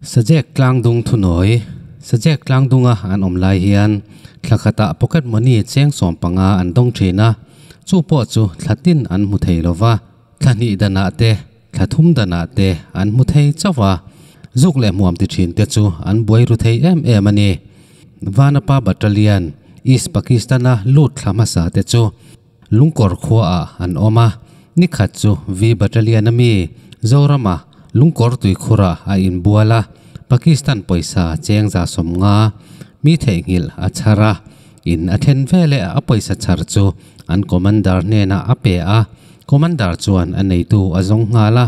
Sajek tlangdung thunawi, Sajek tlangdunga an awm lai hian thla khatah pocket money cheng 15 an dawng thin a, chu pawh chu thla tin an hmu thei lo va, thla hnih danah te, thla thum danah te an hmu thei chauh a, zuk leh hmuam ti thin te chu an buai ru thei em em a ni. Vanapa Battalion, East Pakistan-a lut thla hmasa te chu Lungkawr khuaah an awm a, nikhat chu V Battalion-a mi Zorama Lungkawr tuikhurah a inbual a, Pakistan pawisa cheng 150 mi theihnghilh a chhar a, in a then veleh a pawisa chhar chu an commander hnenah a pe a, commander chuan a neitu a zawng nghal a,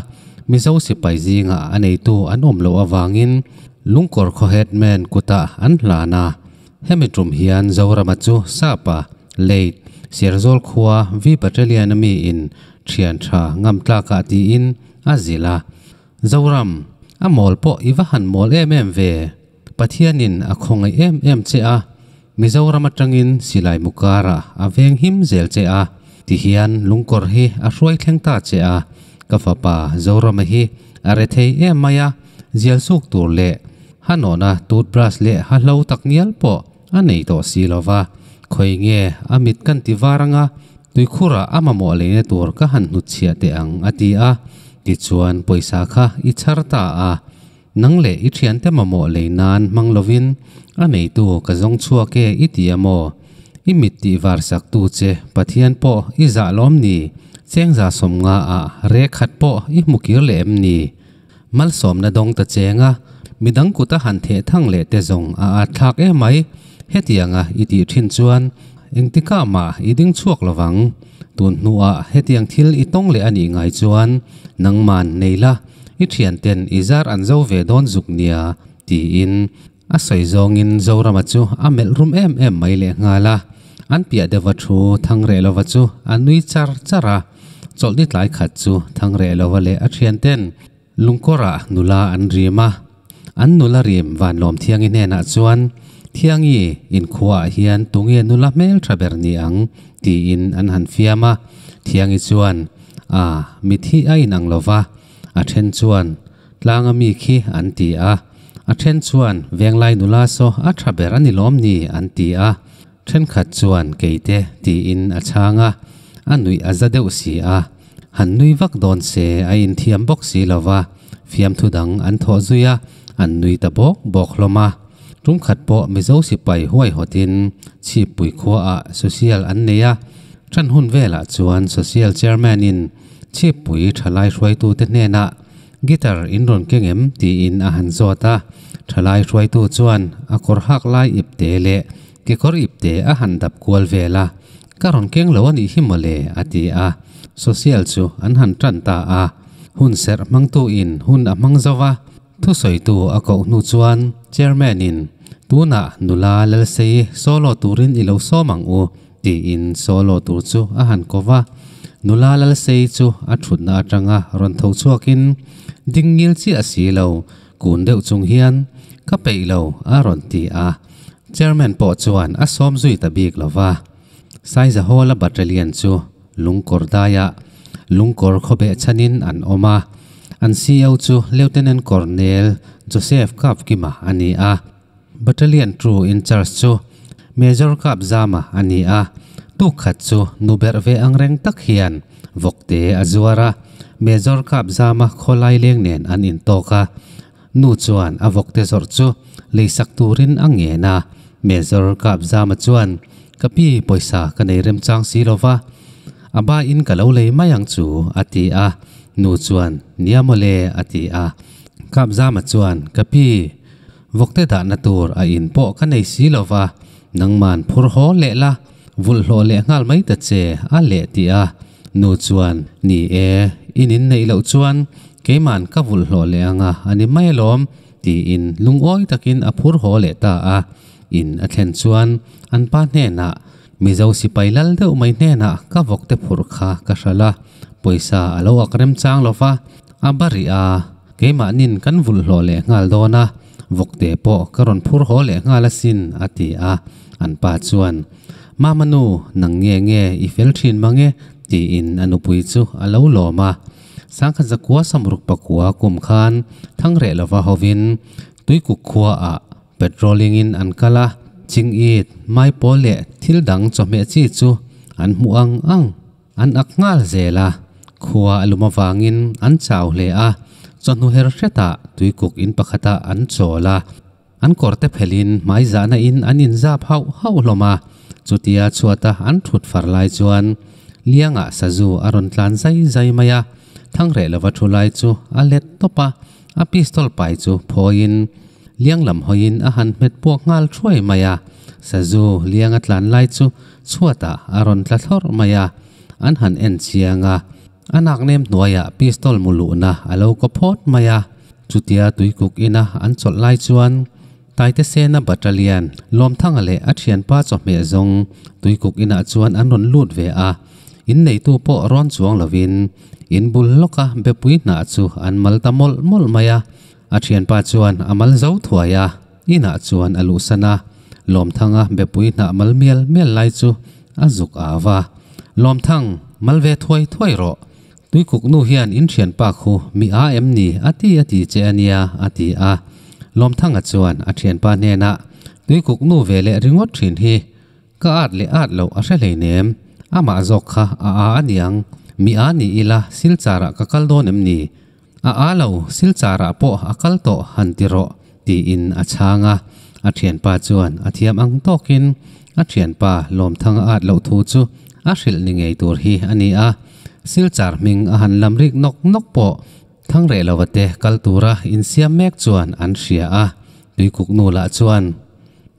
Mizo sipai zingah a neitu an awm loh avangin Lungkawr khaw headman kutah an hlan a. Hemi tum hian Zorama chu Sapa, Late, Serzawl khua V Battalion a mi in thian tha ngam tlakah tiin a zilh a. Zoram, a mawl pawh i va han mawl em em ve. Pathianin a khawngaih em em che a, Mizoram atangin silai mukarah a veng him zel che a, tihian lungkawr hi a hruai thleng ta che a, ka fapa Zorama hi a rethei em mai a, zial suk tur leh Ha nawhna toothbrush leh ha hlo tak ngial pawh a nei tawh si lo va, khawi nge a mit kan ti var anga tuikhurah a mamawh leina tur ka han hnutchhiah teh ang a ti a, tichuan pawisa kha i chhar ta a, nang leh i thiante mamawh lei nan hmang lovin a neitu ka zawng chhuak e i ti a maw? I mit tih var sak tu che Pathian pawh i zah lawm ni? Cheng 150 ah re khat pawh i hmu kir leh em ni? Malsawmna dawng ta cheng a, midang kuta han theh thang leh te zawng a at thlak em mai. Hetianga i tih thin chuan engtikah mah i ding chhuak lovang. Tun hnuah hetiang thil i tawng leh a nih ngai chuan nangman nei la, i thianten i zar an zo ve dawn zuk nia tiin a sawi zawngin Zorama chu a melh rum em em mai lehnghal a. An piah deuha thu Thangreh lova chu a nui char char a. Chawlhni tlai khat chu Thangreh lova leh a thianten Lungkawrah nula an rim a. An nula rim Vanlawm Thiangi hnenah chuan, Thiangi, inkhuaah hian tunge nula hmel tha ber ni ang? tiin an han fiam a. Thiangi chuan, A, mithi a inang lova. A then chuan, Tlanga mi khi an ti a. A then chuan, Venglai nula saw a tha ber a ni lawm ni? an ti a. Thenkhat chuan keite tiin a chhang a, a nuih a za deuh si a. Han nui vak dawn se a inthiam bawk si lo va, fiamthu dang an thawh zui a, an nui ta bawk bawk hlawm a. Tumkhat pawh Mizo sipai huaihawtin Chhippui khuaah social an nei a, ṭan hun velah chuan social chairman-in Chhippui ṭhalai hruaitute hnenah Guitar in rawn keng em? tiin a han zawt a, ṭhalai hruaitu chuan a kawr hak lai ipte leh kekawr ipte a han dap kual vel a, Ka rawn keng lo a nih hi mawle a ti a, social chu an han ṭan ta a, hun serh hmangtu in hun a hmang zo va, thusawitu a koh hnu chuan chairman in tunah nula Lalsei solo turin i lo sawm ang u Tiin solo tur chu a han ko va, nula Lalsei chu a thutna atanga rawn tho chhuakin ding ngil chiah si lo, kun deuh chung hian, Ka peih lo, a rawn ti a. Chairman pawh chuan a sawm zui ta bik lo va. Saizahawla battalion chu lungkawr daiah lungkawr khawbeh chhanin an awm a, an CO chu Lieutenant Colonel Joseph Kapkima a ni a. Battalion 2 in charge chu Major Kap Zama a ni a, tuk khat chu nu berh ve ang reng tak hian vawkte a zuar a, Major Kap Zama khawlai leng nen an intawk a, nu chuan a vawkte zawrh chu leisak turin a ngen a, Major Kap Zama chuan ka pi pawisa ka nei remchang si lova, a ba in ka lo lei mai ang chu a ti a, nu chuan nia mawle a ti a, Kap Zama chuan ka pi Vawkte dahna tur a in pawh ka nei si lo va, nangman phur haw leh la, vulh hlawh leh nghal mai ta che a leh ti a. Nu chuan, Ni e, in in neih loh chuan keiman ka vulh hlawh leh anga a ni mai alawm, tiin lungawi takin a phur haw leh ta a. In a thlen chuan an pa hnenah, Mizo sipai lal deuh mai hnenah ka vawkte phurh kha ka hralh a, pawisa a lo ak remchang lo va, a ba rih a. Keimahnin kan vulh hlawh leh nghal dawn a, vawkte pawh ka rawn phur haw leh nghal asin, a ti a. An pa chuan, Mama nu, nang nge nge i fel thin mang e, tiin a nupui chu a lo lawm a. 1969 kum khan Thangrehlova hovin Tuikuk khua ah patrolling in an kal a, chingit, maipawl leh thil dang chawhmeh chi chu an hmuh ang ang an ak nghal zel a, khua a lum avangin an chau hle a, chawhnu her hretah Tuikuk in pakhatah an chawl a, an kawrte phelhin hmaizahna in an inzap hauh hauh hlawm a, chutia chhuata an thut far lai chuan Liangah sazu a rawn tlan zai zai mai a, Thangrehlova thu lai chu a let tawp a, a pistol pai chu phawiin Liang lam hawiin a han hmet puak nghal thuai mai a, sazu Liang a tlan lai chu chhuatah a rawn tla thlawrh mai a, an han en chiang a, a nak nem hnuaiah pistol mu luhna a lo kaw phawt mai a, chutia tuikuk ina an chawlh lai chuan Taitesena battalion Lawmthanga leh a thianpa chawhmeh zawng tuikuk inah chuan an rawn lut ve a, inneitu pawh rawn chuang lovin in bul lawka bepui hnah chu an mal ta mawlh mawlh mai a. A thianpa chuan a mal zo thuai a, inah chuan a luhsan a, Lawmthanga bepui hnah mal mial mial lai chu a zuk au a, Lawmthang, mal ve thuai thuai rawh. Tuikuk nu hian in thianpa khu mi a em ni a ti a ti che a nia, a ti a. Lawmthanga chuan a thianpa hnenah, Tuikuk nu ve leh ringawt thin hi ka at leh at loh a hre hleinem, amah zawk kha a a aniang, mi a ni ila Silchar-ah ka kal dawn em ni? A a lo, Silchar-ah pawh a kal tawh han ti rawh, tiin a chhang a. A thianpa chuan a thiam ang tawkin a thianpa Lawmthanga at loh thu chu a hrilh ni ngei tur hi a ni a. Silchar hming a han lam rik nawk nawk pawh Thangrehlova te kal tura insiam mek chuan an hria a. Tuikuk nu lah chuan,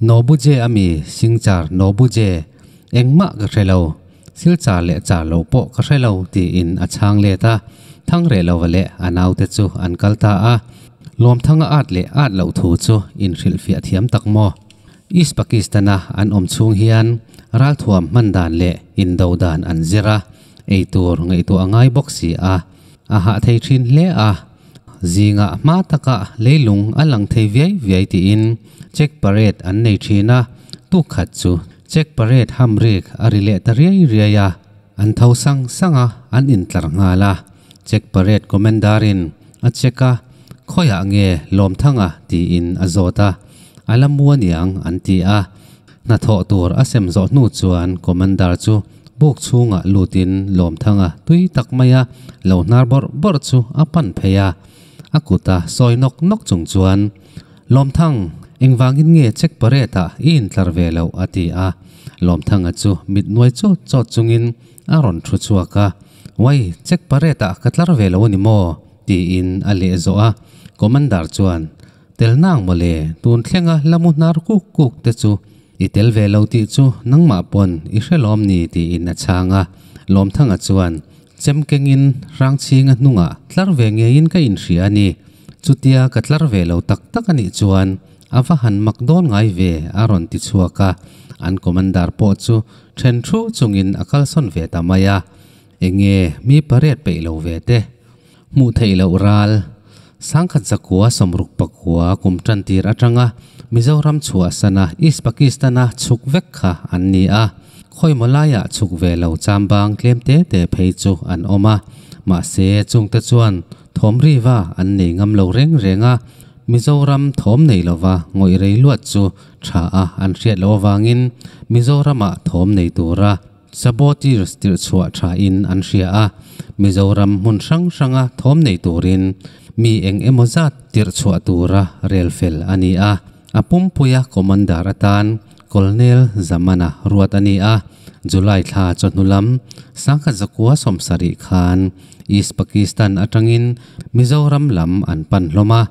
Nobuje a mi, Singchar Nobuje, engmah ka hre lo. Silchar leh char lo pawh ka hre lo, tiin a chhang let a. Thangrehlova leh a naute chu an kal ta a. Lawmthanga at leh at loh thu chu inhrilhfiah thiam tak maw? East Pakistan-a an awm chhung hian ralthuam hman dan leh indo dan an zir a, eitur ngaihtuah a ngai bawk si a, a hah thei thin hle a. Zingah hma takah leilung a lang thei viai viai tiin check parade an nei thin a, tuk khat chu check parade hamrik a ri leh ta riai riai a. An tho sang sang a, an intlar nghal a. Check parade commander-in a check a, Khawiah nge Lawmthanga? tiin a zawt a. A la mu aniang an ti a. Hnathawh tur a sem zawh hnu chuan commander chu buk chhungah lutin Lawmthanga tui tak maia lo hnar bawrh bawrh chu a pan phei a. A kuta sawi nawk nawk chung chuan, Lawmthang, engvangin nge check parade-ah i intlar ve loh? a ti a. Lawmthanga chu mit nuai chawt chawt chungin a rawn thu chhuak a, Uai, check parade-ah ka tlar ve lo a ni maw? tiin a leh zawh a. Commander chuan, Tel nang mawle, tun thlenga la mu hnar kuk kuk te chu i tel ve lo tih chu nangmah pawn i hre lawm ni? tiin a chhang a. Lawmthanga chuan, Chem kengin Hrangchhinga hnungah tlar ve ngeiin ka inhria a ni. Chutia ka tlar ve lo tak tak a nih chuan a va han mak dawn ngai ve a rawn ti chhuak a. An commander pawh chu then thu chungin a kalsawn ve ta mai a. Enge mi pariat peih lo ve te? Hmuh theih loh ral. Sangkhat zakua sawmruk pakua kum tan tir atanga Mizoram chhuahsana East Pakistan-a chhuk vek kha an ni a. Khawimaw laiah chhuk ve lo chambang tlem te te phei chu an awm a. Mahse, chungte chuan thawm riva an nei ngam lo reng reng a. Mizoram thawm nei lova ngawih rei luat chu tha a an hriat loh avangin Mizoramah thawm nei tura Sabotirs tirh chhuah thain an hria a, Mizoram hmun hrang hranga thawm nei turin mi eng emaw zat tirh chhuah tura rel fel a ni a. A pumpuia Commander atan Colonel Zamana ruat a ni a. July thla chawhnu lam sangkhat zakua sawmsarih khan East Pakistan atangin Mizoram lam an pan hlawm a.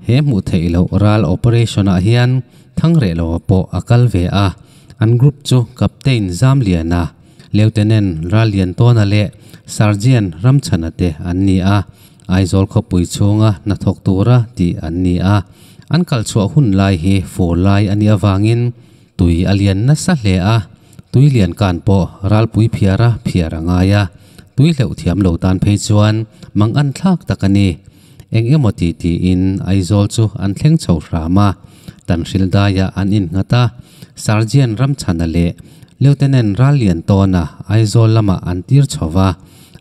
He hmuh theih loh ral operation-ah hian Thangrehloa pawh a kal ve a. An group chu Captain Zamliana, Lieutenant Ralliantawna leh Sergeant Ramchhana te an ni a. Aizawl khawpui chhunga hnathawk tura tih an ni a. An kal chhuah hun lai hi fur lai a nih avangin tui a lian nasa hle a. Tui lian kan pawh ralpui phiara phiar a ngai a. Tui hleuh thiam lo tan phei chuan mang an thlak tak a ni. Eng emaw ti tiin Aizawl chu an thleng chho hram a, Tanhrildaiah an innghat a, Sergeant Ramchhana leh Lieutenant Ralliantawna Aizawl lamah an tir chho va,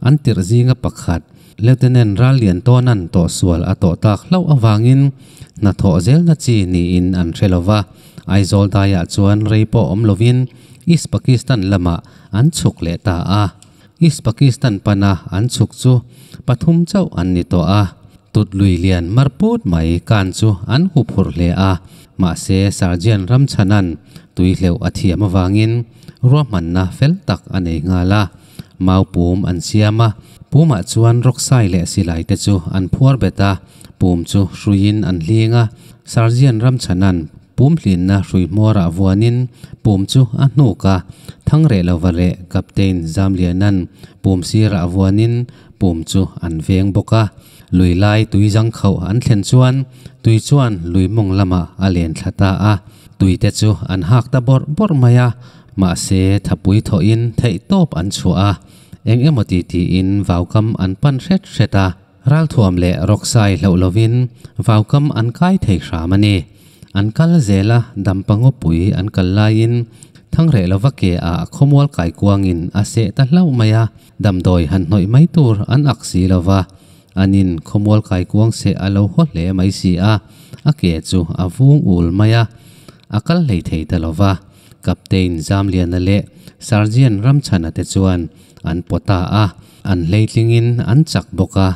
an tirh zinga pakhat Lieutenant Ralliantawna'n tawhsual a tawh tak hlauh avangin hnathawh zelna chi niin an hre lo va, Aizawl daiah chuan rei pawh awm lovin East Pakistan lamah an chhuk leh ta a. East Pakistan pana an chhuk chu pathum chauh an ni tawh a, tut lui lian mar put mai kan chu an huphurh hle a, mahse Sergeant Ramchhana'n tui hleuh a thiam avangin ruahmanna fel tak a nei nghal a. Mau pum an siam a, pumah chuan rawksai leh silai te chu an phuar bet a, pum chu hruiin an hling a, Sergeant Ramchhana'n pum hlinna hrui hmawrah vuanin pum chu a hnuk a, Thangreh lova leh Captain Zamliana'n pum sirah vuanin pum chu an veng bawk a. Lui lai tui zang khauh an thlen chuan tui chuan lui mawng lamah a len thla ta a, tui te chu an hak ta bawrh bawrh mai a, mahse thapui thawhin theih tawp an chhuah a, eng emaw ti tiin vaukam an pan hret hret a, ralthuam leh rawksai hlauh lovin vaukam an kai thei hram a ni. An kal zel a, dampa ngawpui an kal laiin Thangreh lova ke ah khawmual kaikuangin a seh ta hlauh mai a, damdawi han hnawih mai tur an ak si lova, anin khawmual kaikuang seh a lo haw hle mai si a, a ke chu a vung ul mai a, a kal hlei thei ta lova. Captain Zamliana leh Sergeant Ramchhana te chuan an pawt ta a, an hleitlingin an chak bawk a,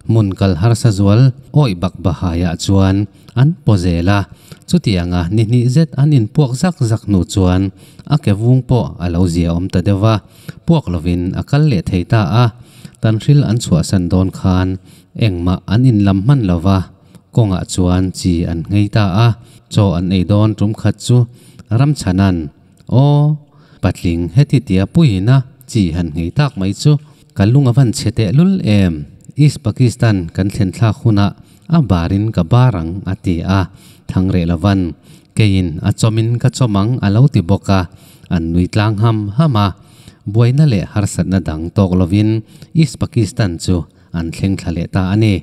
hmun kal harsa zual awih bak bahaiah chuan an paw zel a, chutianga ni hnih zet an inpuak zak zak hnu chuan a ke vung pawh a lo zia awm ta deuh va, puak lovin a kal leh thei ta a, tanhril an chhuahsan dawn khan engmah an inlam hman lo va. Kawngah chuan chi an nghei ta a, chaw an ei dawn tum khat chu Ramchhana'n, Aw, patling heti tia puiina chi han nghei tak mai chu ka lung a van chhe teh lul em, East Pakistan kan thlen thlak hunah a barin ka bar ang a ti a, Thangreh lovan keiin a chawmin ka chawm ang a lo ti bawk a, an nui tlang ham ham a, buaina leh harsatna dang tawk lovin East Pakistan chu an thleng thla leh ta a ni.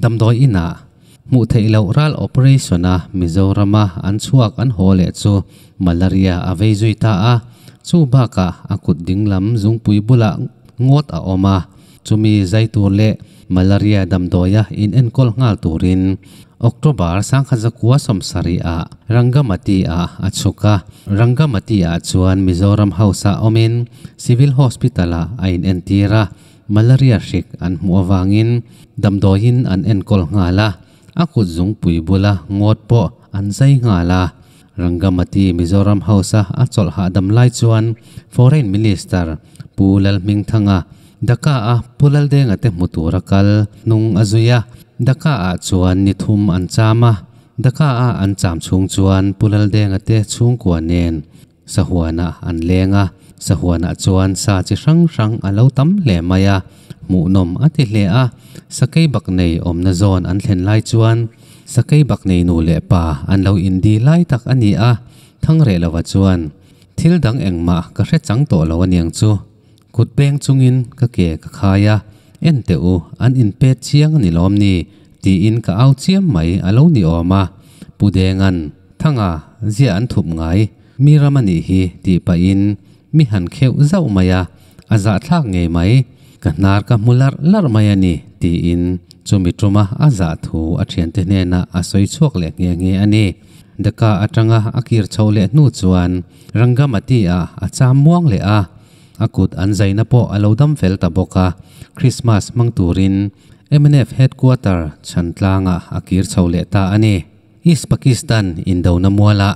Damdawi inah hmuh theih loh ral operation a Mizorama an chhuak an haw leh chu malaria a vei zui ta a, chu bakah a kut dinglam zungpui bulah ngawt a awm a, chumi zai tur leh malaria damdawia in enkawl nghal turin October 1970 ah Rangamati ah a chhuk a, Rangamati ah chuan Mizoram House ah awmin Civil Hospital ah a in entir a. Malaria hrik an hmuh avangin damdawiin an enkawl nghal a, a kut zungpui bula ngawt pawh an zai nghal a. Rangamati Mizoram House-a a chawlh hahdam lai chuan Foreign Minister Pu Lalhmingthanga Dhaka-a Pu Laldenga te hmu tura kal hnung a zui a. Dhaka-ah chuan ni thum an cham a, Dhaka-a an cham chhung chuan Pu Laldenga te chhungkua nen Sahuanah an leng a, sahuanah chuan sa chi hrang hrang a lo tam hle mai a, hmuhnawm a ti hle a. Sakei bak nei awmna zawn an thlen lai chuan sakei bak nei nu leh pa an lo indi lai tak a ni a, Thangreh lova chuan thil dang engmah ka hre chang tawh lo aniang chu. Kut peng chungin ka ke ka khai a, en teh u, an inpet chiang a ni lawm ni? tiin ka au chiam mai a lo ni awm a. Pu Denga'n, Thanga, zia an thup ngai, mi ram a nih hi, tih pahin mi han kheuh zauh mai a, a zahthlak ngei mai, ka hnar ka hmu larh larh mai a ni, tiin chumi tuma a zah thu a thiante hnenah a sawi chhuak leh nghe nghe a ni. Daka atanga a kir chho leh hnu chuan Rangamati-ah a cham muang leh a. A kut an zaina pawh a lo dam fel ta bawk a, Christmas hmang turin mnf Headquarter Chhantlangah a kir chho leh ta a ni. East Pakistan indona mualah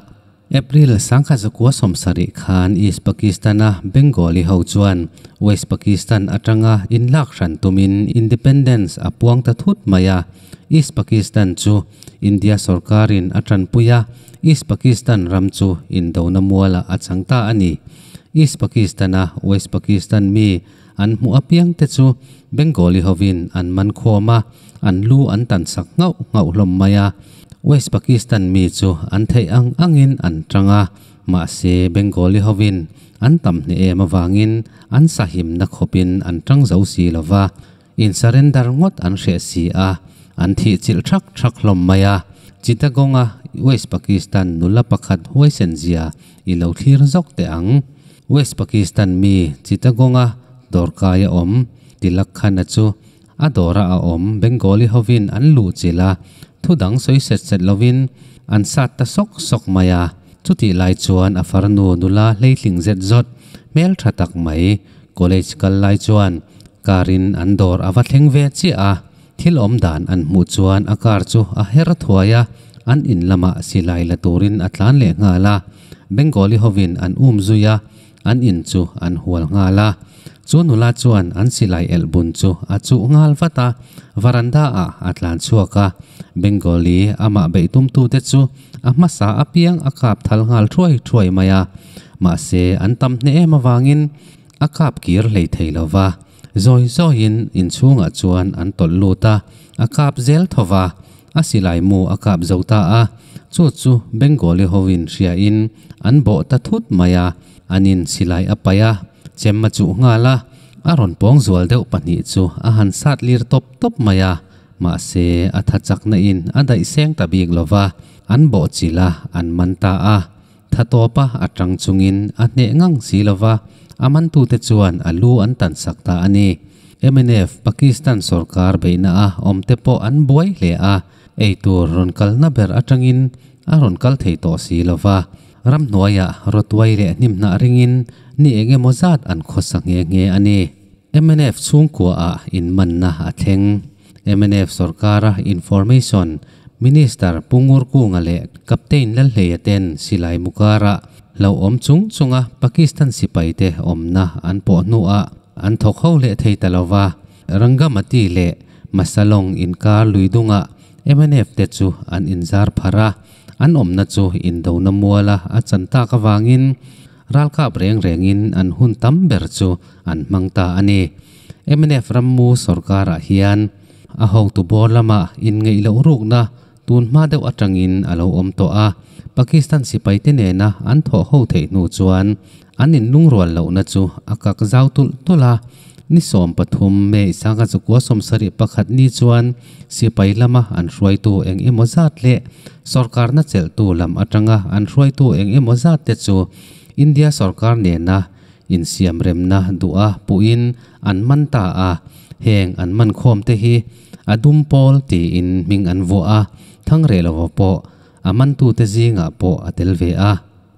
April 1970 khan East Pakistan-a Bengali ho chuan West Pakistan atanga inlak hran tumin independence a puang ta thut mai a, East Pakistan chu India sorkarin a tanpui a, East Pakistan ram chu indona mualah a chang ta a ni. East Pakistan-a West Pakistan mi an hmuh apiang te chu Bengali hovin an man khawm a, an lu an tan sak nghauh nghauh hlawm mai a. West Pakistan mi chu an theih ang angin an tang a, mahse Bengali hovin an tam hneh em avangin an sahimna khawpin an tang zo si lo va, in surrender ngawt an hreh si a, an thih chilh thak thak hlawm mai a. Chittagong-a West Pakistan nula pakhat huaisen zia I lo thlir zawk teh ang. West Pakistan mi Chittagong-a dawrkaia awm Tilak Khan-a chu a dawra a awm Bengali hovin an luh chilh a, thu dang sawi set set lovin an sat ta sawk sawk mai a. Chutih lai chuan a farnu nula hleitling zet zawt hmel tha tak mai college kal lai chuan car in an dawr a va thleng ve chiah a, thil awm dan an hmuh chuan a car chu a her thuai a, an in lamah silai la turin a tlan leh nghal a, Bengali hovin an um zui a, an in chu an hual nghal a. Chu nula chuan an silai elh bun chu a chuh nghal vat a, varanda ah a tlan chhuak a, Bengali amah beih tumtute chu a hmasa apiang a kap thal nghal thuai thuai mai a, mahse an tam hneh em avangin a kap kir hlei thei lo va, zawi zawiin inchhungah chuan an tawlh lut a, a kap zel tho va, a silai mu a kap zo ta a, chu chu Bengali hoin hriain an bawh ta thut mai a, anin silai a paih a, chem a chuh nghal a, a rawn pawng zual deuh pahnih chu a han sat lir tawp tawp mai a, mahse a tha chakna in a daih seng ta bik lo va, an bawh chilh a, an man ta a, tha tawpa a tang chungin a hneh ngang si lo va, a mantute chuan a lu an tan sak ta a ni. Mnf Pakistan sorkar beihna a awmte pawh an buai hle a, eitur rawn kalna ber atangin a rawn kal thei tawh si lo va, ramhnuaiah rawtuai leh hnimhnah ringin ni eng emaw zat an khawsa nghe nghe a ni. Mnf chhungkuaah inmanna a thleng. Mnf sorkara Information Minister Pu Ngurkunga leh Captain Lalhleia ten silai mukara hlauhawm chung chunga Pakistan sipaite awmna an pawh hnuah an thawk ho leh thei ta lo va, Rangamati leh Masalong inkar lui dungah mnf te chu an inzar pharh a, an awmna chu indona muala a chan tak avangin ralkap reng rengin an hun tam ber chu an hmang ta a ni. Mnf rammu sorkarah hian a hotu bawr lama inngeih loh rukna tun hma deuh atangin a lo awm tawh a, Pakistan sipaite nena an thawh ho theih hnu chuan an inlungrual lohna chu a kak zau tulh tulh a. Ni 13 May 1971 ni chuan sipai lama an hruaitu eng emaw zat leh sorkarna chelhtu lam atanga an hruaitu eng emaw zat te chu India sorkar nena insiamremna duha puhin an man ta a, heng an man khawm te hi a dum pawl tiin hming an vuah a, Thangrelova pawh a mantute zingah pawh a tel ve a.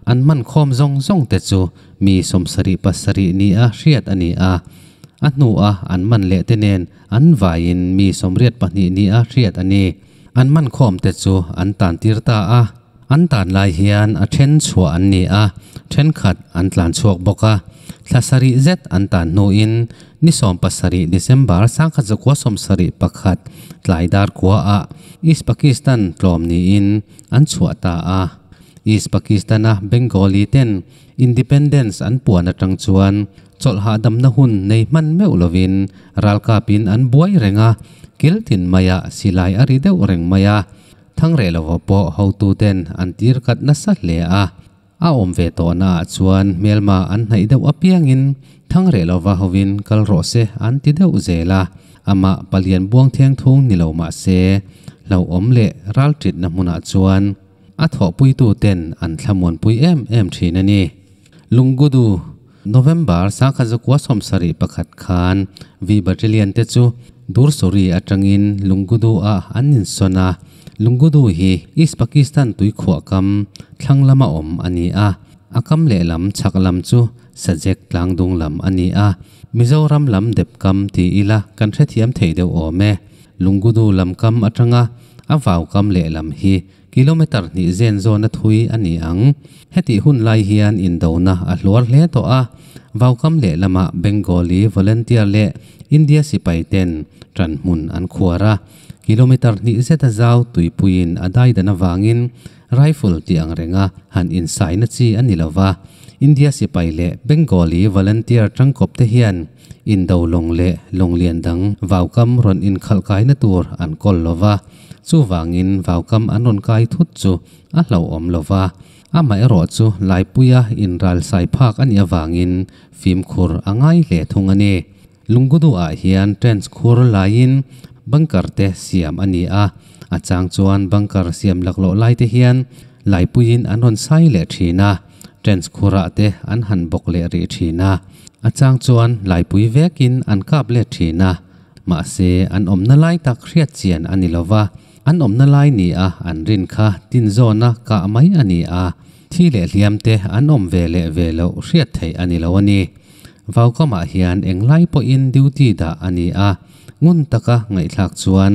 An man khawm zawng zawng te chu mi 77 nia hriat a ni a, a hnua an man leh te nen an vaiin mi 82 nia hriat a ni. An man khawm te chu an tan tir ta a, an tan lai hian a then chhuah an ni a, thenkhat an tlan chhuak bawk a. Thla sarih zet an tan hnuin ni 17 December 1971 tlai dar kuaah East Pakistan tlawm niin an chhuah ta a. East Pakistan-a Bengali ten Independence an puan atang chuan chawlh hahdamna hun nei hman meuh lovin ralkapin an buai reng a, kil tin maiah silai a ri deuh reng mai a. Thangreh lova pawh hotuten an tir kat nasa hle a. A awm ve tawhnaah chuan hmelma an hnaih deuh apiangin Thangreh lova hovin kal rawh se an ti deuh zel a. Amah palian buang theng thung ni lo mah se hlauhawm leh ralṭitna hmunah chuan a thawhpuituten an thlamuanpui em em thin a ni. Lunggudu, November 1971 khan V Battalion te chu Dursuri atangin Lunggudu-ah an insawn a. Lunggudu hi East Pakistan tuikhuah kam thlang lama awm a ni a, a kam lehlam chhak lam chu Sajek tlangdung lam a ni a. Mizoram lam dep kam ti ila kan hrethiam thei deuh awm e. Lunggudu lam kam atanga a vau kam lehlam hi kilometer hnih zen zawna thui a ni ang. Hetih hun lai hian indona a hluar hle tawh a, vaukam lehlamah Bengali volunteer leh India sipai ten ṭan hmun an khuar a, kilometer hnih zeta zau tuipuiin a daidan avangin rifle tih ang renga han insaina chi a ni lo va. India sipai leh Bengali volunteer tangkawp te hian indo lawng leh lawng lian dang vaukam rawn inkhalh kaina tur an kawl lo va. Chuvangin vaukam an rawn kai thut chu a hlauhawm lo va, amaherawh chu Laipuia inral sai phak a nih avangin fimkhur a ngai hle thung a ni. Lunggudu-ah hian trench khur laiin bunker te siam a ni a, a chang chuan bunker siam laklawh lai te hian Laipuiin an rawn sai leh thin a, trench khurah te an han bawk leh rih thin a. A chang chuan laipui vekin an kap let thin a, mahse an awmna lai tak hriat chian a ni lova, an awmna lai ni a an rin kha tin zawna kah mai a ni a, thi leh hliam te an awm ve leh ve loh hriat theih a ni lo a ni. Vaukamah hian englai pawhin duty dah a ni a, ngun taka ngaihthlak chuan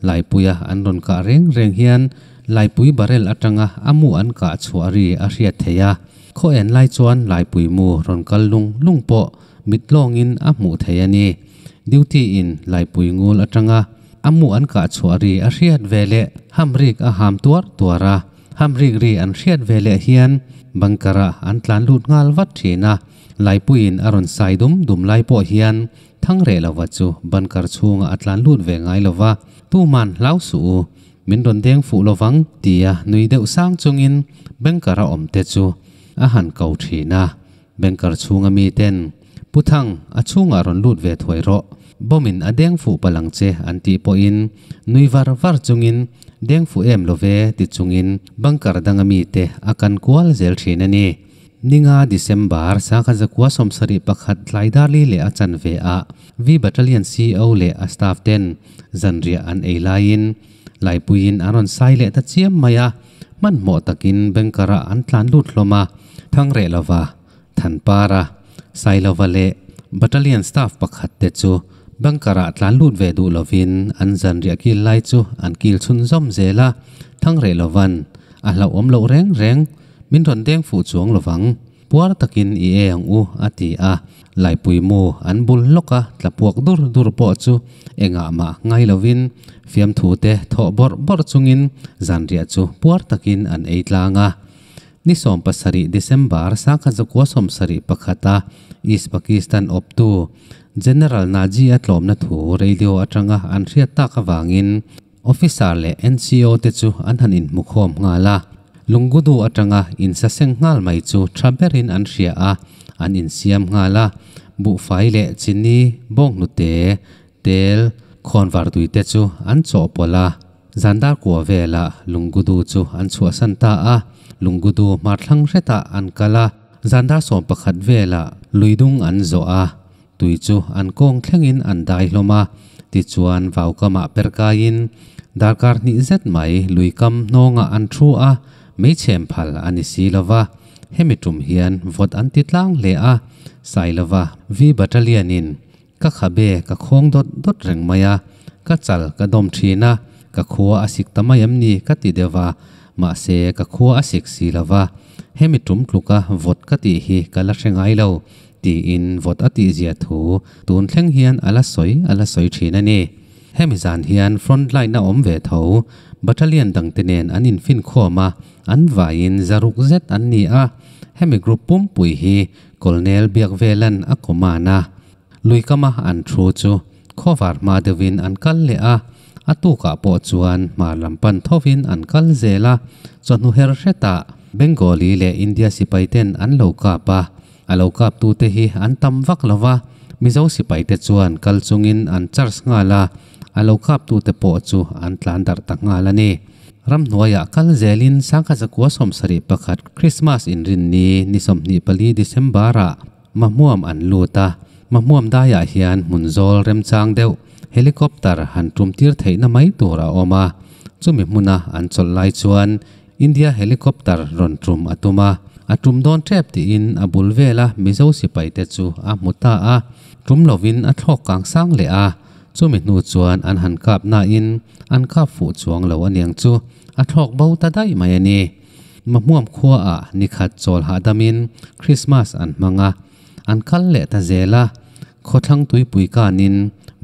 laipuia an rawn kah reng reng hian laipui barrel atanga a mu an kah chhuah ri a hriat theih a, khaw en lai chuan laipui mu rawn kal lung lung pawh mit lawngin a hmuh theih a ni. Duty in laipui ngul atanga a mu an kah chhuah ri a hriat ve leh hamrik a ham tuar tuar a, hamrik ri an hriat ve leh hian bunker-ah an tlan lut nghal vat thin a, laipuiin a rawn sai dum dum lai pawh hian Thangreh lova chu bunker chhungah a tlan lut ve ngai lova, tuman hlau suh u, min rawn deng fuh lovang tia nui deuh sang chungin bunker-a awm te chu a han ko thin a. Bunker chhunga miten, Pu Thang, a chhungah rawn lut ve thuai rawh, bomb-in a deng fuh palh ang che an tih pawhin nui var var chungin deng fuh em love ti chungin bunker danga mite a kan kual zel thin a ni. Ninga December sangkhat zakua 71 tlai darli leh a chanve ah V Battalion CO leh a staff ten zanriah an ei laiin Laipuiin an rawn sai leh ta chiam mai a, hmanhmawh takin banker-ah an tlan lut hlawm a, Thangreh lova, Thanpara, Sailova leh Battalion staff pakhat te chu banker-ah tlan lut ve duh lovin an zanriah kil lai chu an kil chhunzawm zel a, Thangreh lovan a hlauhawm loh reng reng. Min rawn deng fuh chuang lovang, puar takin i e ang u, a ti a. Laipui mu an bul lawk a, tla puak dur dur pawh chu engah mah ngai lovin fiamthu te thawh bawrh bawrh chungin zanriah chu puar takin an ei tlang a. Ni 17 December 1971 a East Pakistan awptu General Naji a tlawmna thu radio atanga an hriat tak avangin Officer leh NCO te chu an han inhmukhawm nghal a, Lunggudu atanga insaseng nghal mai chu tha berin an hria a, an insiam nghal a, buhfai leh chini, bawnghnute, tel, khawnvar tui te chu an chawhpawlh a, zandar kua velah Lunggudu chu an chhuahsan ta a, Lunggudu hmarthlang hretah an kal a, zandar 11 velah luidung an zawh a. Tui chu an kawng thlengin an dai hlawm a, tichuan vaukamah per kaiin darkar hnih zet mai luikam hnawngah an thu a, meichhem phal a ni si lo va, hemi tum hian vawt an ti tlang hle a, Sailova V Battalion-in ka khabe ka khawng dawt dawt reng mai a, ka chal ka dawm thin a, ka khua a sik ta mai em ni ka ti deuh va, mahse ka khua a sik si lo va, hemi tum tluka vawt ka tih hi ka la hre ngai lo, Tiin vawt a tihzia thu tun thleng hian a la sawi a la sawi thin a ni. Hemi zan hian front line a awm ve tho, battalion dangte nen an infinkhawm a, an vaiin zaruk zet an ni a. Hemi group pumpui hi Colonel Biakvelan a command a. Luikama an thu chu khawvar hma deuhin an kal leh a, a tukah pawh chuan hmar lam pan thovin an kal zel a, chawhnu her hretah Bengali leh India sipaiten an lo kap a. A lo kaptute hi an tam vak lo va, Mizo sipaite chuan kal chungin an charge nghal a, a lo kaptute pawh chu an tlan darh ta nghal a ni. Ramhnuaiah kal zelin 1971 Krismas inrinni ni 24 December-ah Mahmuam an lut a, Mahmuam daiah hian hmun zawl remchang deuh helicopter han tum tir theihna mai tur a awm a, chumi hmuna an chawlh lai chuan India helicopter rawn tum a tum a, a tum dawn tep tiin a bul vela Mizo sipaite chu a hmu ta a, tum lovin a thlawk kang sang leh a, chumi hnu chuan an han kap nain an kap fuh chuang lo aniang chu a thlawk bo ta daih mai a ni. Mahmuam khuaah nikhat chawl hahdamin Christmas an hmang a, an kal leh ta zel a, khawthlang tuipui kanin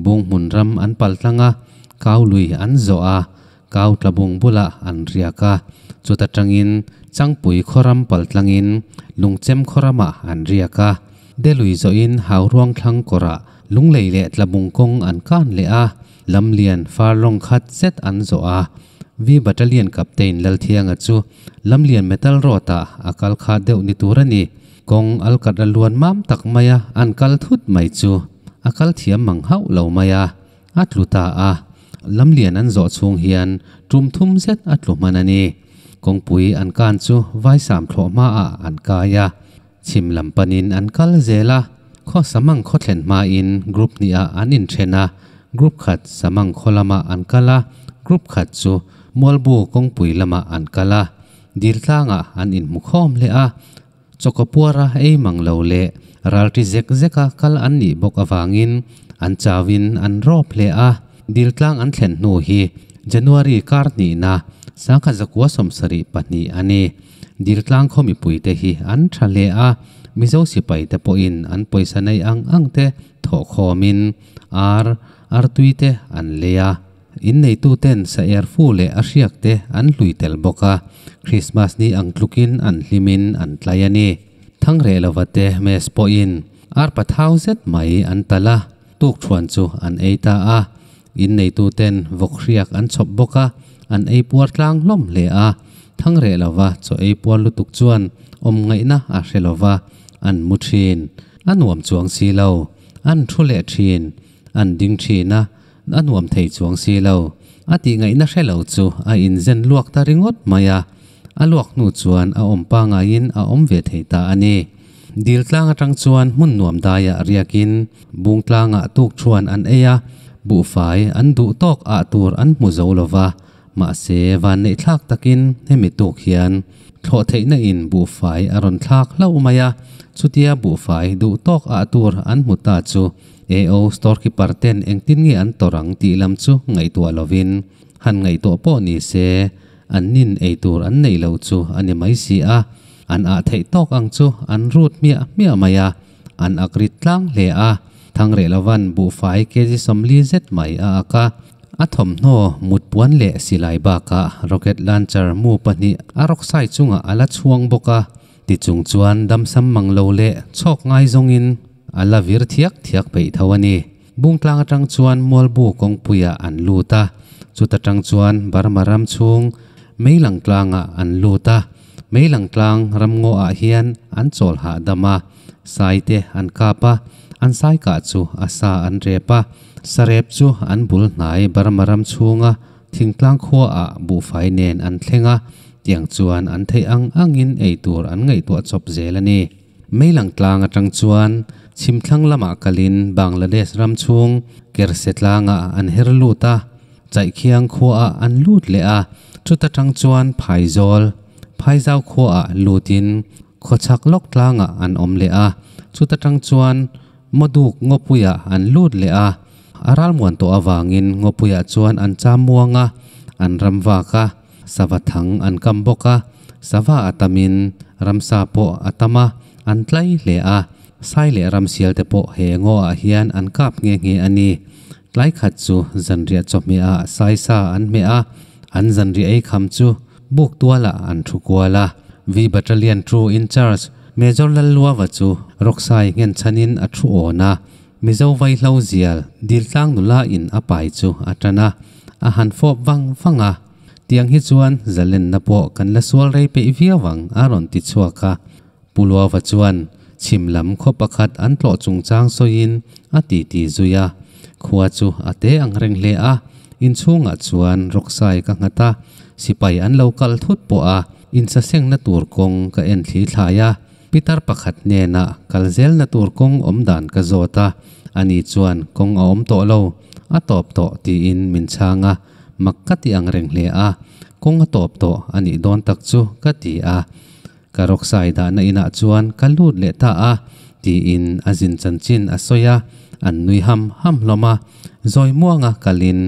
Bunghmun ram an paltlang a, kau lui an zawh a, Kau tlabung bulah an riak a, chuta tangin Changpui khawram paltlangin Lungchem khawramah an riak a. Delui zawhin Hauruang thlang kawrah Lunglei leh Tlabung kawng an kan leh a, Lamlian farlawng khat zet an zawh a. V Battalion Captain Lalthianga chu Lamlian Metal Road-ah a kal kha deuh ni tur a ni. Kawng alkat a luan mam tak maia an kal thut mai chu a kal thiam mang hauh lo mai a. A tlu ta a, lamlian an zawh chhung hian tum thum zet a tlu hman a ni. Kawngpui an kan chu vaisam thlawh hmaah an kai a, chhim lam panin an kal zel a, Khaw Samang khaw thlen hmain group hnih ah an inthen a, group khat Samang khaw lamah an kal a, group khat chu Mualbu kawngpui lamah an kal a, dil tlangah an inhmu khawm leh a. Chawkapuara ei mang lo leh ralṭi zek zeka kal an nih bawk avangin an chauin an rawp hle a. Dil tlang an thlen hnu hi January kar hnihna sangkhat zakua 72 a ni. Dil tlang khaw mipuite hi an tha hle a, Mizo sipaite pawhin an pawisa nei ang ang te thawh khawmin ar, artui te an lei a. Inneituten sa er fu leh a hriak te an hlui tel bawk a, Krismas ni ang tlukin an hlimin an tlai a ni. Thangreh lova te mess pawhin arpa thau zet mai an talh a, tukthuan chu an ei ta a. Inneituten vawk hriak an chhawp bawk a, an ei puar tlang hlawm hle a. Thangreh lova chaw ei puar lutuk chuan awm ngaihna a hre lova, an mu thin. A nuam chuang si lo, an thu leh thin, an ding thin a, A nuam thei chuang si lo. A tih ngaihna hre lo chu a inzen luak ta ringawt mai a. A luak hnu chuan a awm pangaiin a awm ve thei ta a ni. Dil tlang atang chuan hmun nuam daiah riakin bung tlangah tuk thuan an ei a, buhfai an duh tawk ah tur an hmu zo lo va. Mahse, vanneih thlak takin hemi tuk hian thlawh theihna in buhfai a rawn thlak hlauh mai a. Chutia buhfai duh tawk ah tur an hmu ta chu AO storekeeper ten engtin nge an tawrh ang tih lam chu ngaihtuah lovin han ngaihtuah pawh ni se an nin ei tur an neih loh chu a ni mai si a, an ah theih tawk ang chu an rut hmiah hmiah mai a, an ak rit tlang hle a, Thangreh lovan buhfai kg 40 zet mai a ak a, a thawmhnaw mut puan leh silai bakah rocket launcher mu pahnih a rawksai chungah a la chhuang bawk a. Ti chung chuan damsam mang lo leh chhawk ngai zawngin a la vir thiak thiak peih tho a ni. Bungtlang atang chuan Mualbu kawngpuiah an lut a, chuta tang chuan Burma ram chhung Meilang tlangah an lut a. Meilang tlang ramngaw ah hian an chawl hahdam a, sai te an kap a, an sai kah chu a sa an rep a, sarep chu an bul hnai Burma ram chhunga Thingtlang khua ah buhfai nen an thleng a, tiang chuan an theih ang angin ei tur an ngaihtuah chawp zel a ni. Meilang tlang atang chuan chhimthlang lamah kalin Bangladesh ram chhung Kerse tlangah an her lut a, Chaihkhiang khua ah an lut leh a, chuta tang chuan Phaizawl, Phaizau khua ah lutin Khawchhak lawk tlangah an awm leh a, chuta tang chuan Moduk ngawpuiah an lut leh a, a ralmuan tawh avangin ngawpuiah chuan an cham muang a, an ram vak a, sava thang an kam bawk a, sava a tamin ramsa pawh a tam a, an tlai hle a, sai leh ramsial te pawh he ngaw ah hian an kap nghe nghe a ni. Tlai khat chu zanriah chawhmeh ah sai sa an hmeh a, an zanriah ei kham chu buk tualah an thu kual a, V Battalion 2 in charge Major Lalluava chu rawksai nghen chhanin a thu awn a, Mizo vaihlo zial diltlang nula in a pai chu a tan a, a han fawp vang vang a. Tiang hi chuan zalenna pawh kan la sual rei peih viau ang a rawn ti chhuak a. Pu Luava chuan chhim lam khaw pakhat an tlawh chungchang sawiin a titi zui a. Khua chu a te ang reng hle a, inchhungah chuan rawksai ka nghat a, sipai an lo kal thut pawh a, Insasengna tur kawng ka en thli thlai a, pitar pakhat hnenah kal zelna tur kawng awm dan ka zawt a, ani chuan kawng a awm tawh lo, a tawp tawh tiin min chhang a, mak ka ti ang reng hle a, kawng a tawp tawh a nih dawn tak chu ka ti a, ka rawksai dahna inah chuan ka lut leh ta a, tiin a zin chanchin a sawi a, an nui ham ham hlawm a, zawi muanga kalin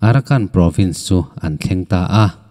Arakan province chu an thleng ta a.